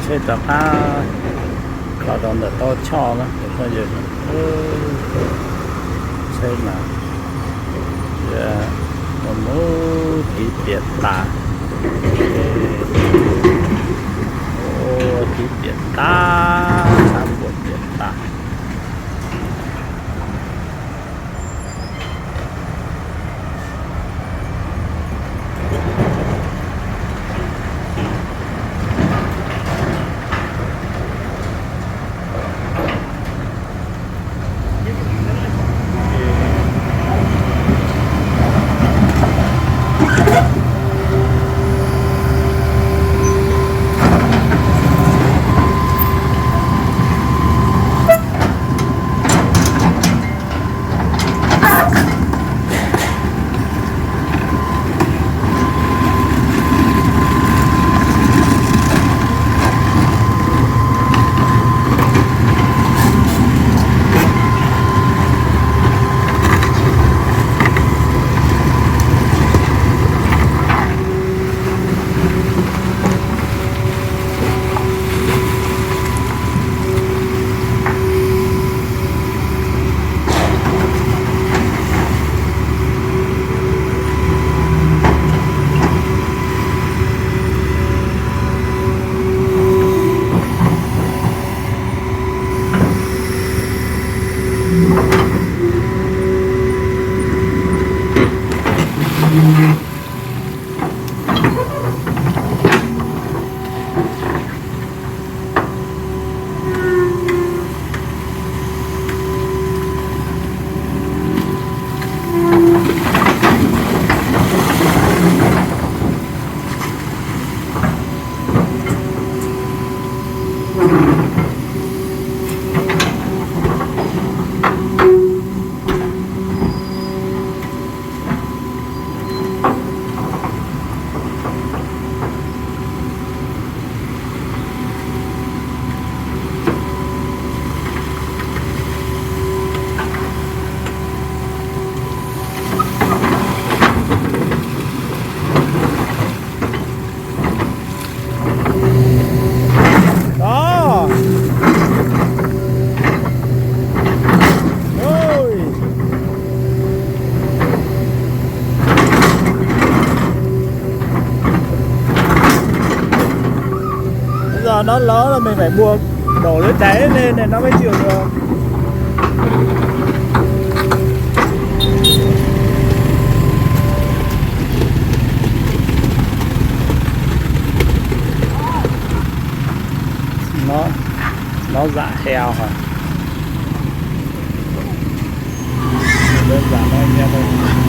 Tsheb rov qab kho rau ntawm toj choj na cov phooj ywg. Tsheb mas mus tiv piam tas, tiv piam tas, txhab puas piam tas. Đó. Ui. Bây giờ nó lỡ là mình phải buộc đổ lưới đáy lên này nó mới chịu được. Nó nó giả heo hả? Đơn giản thôi anh em ơi.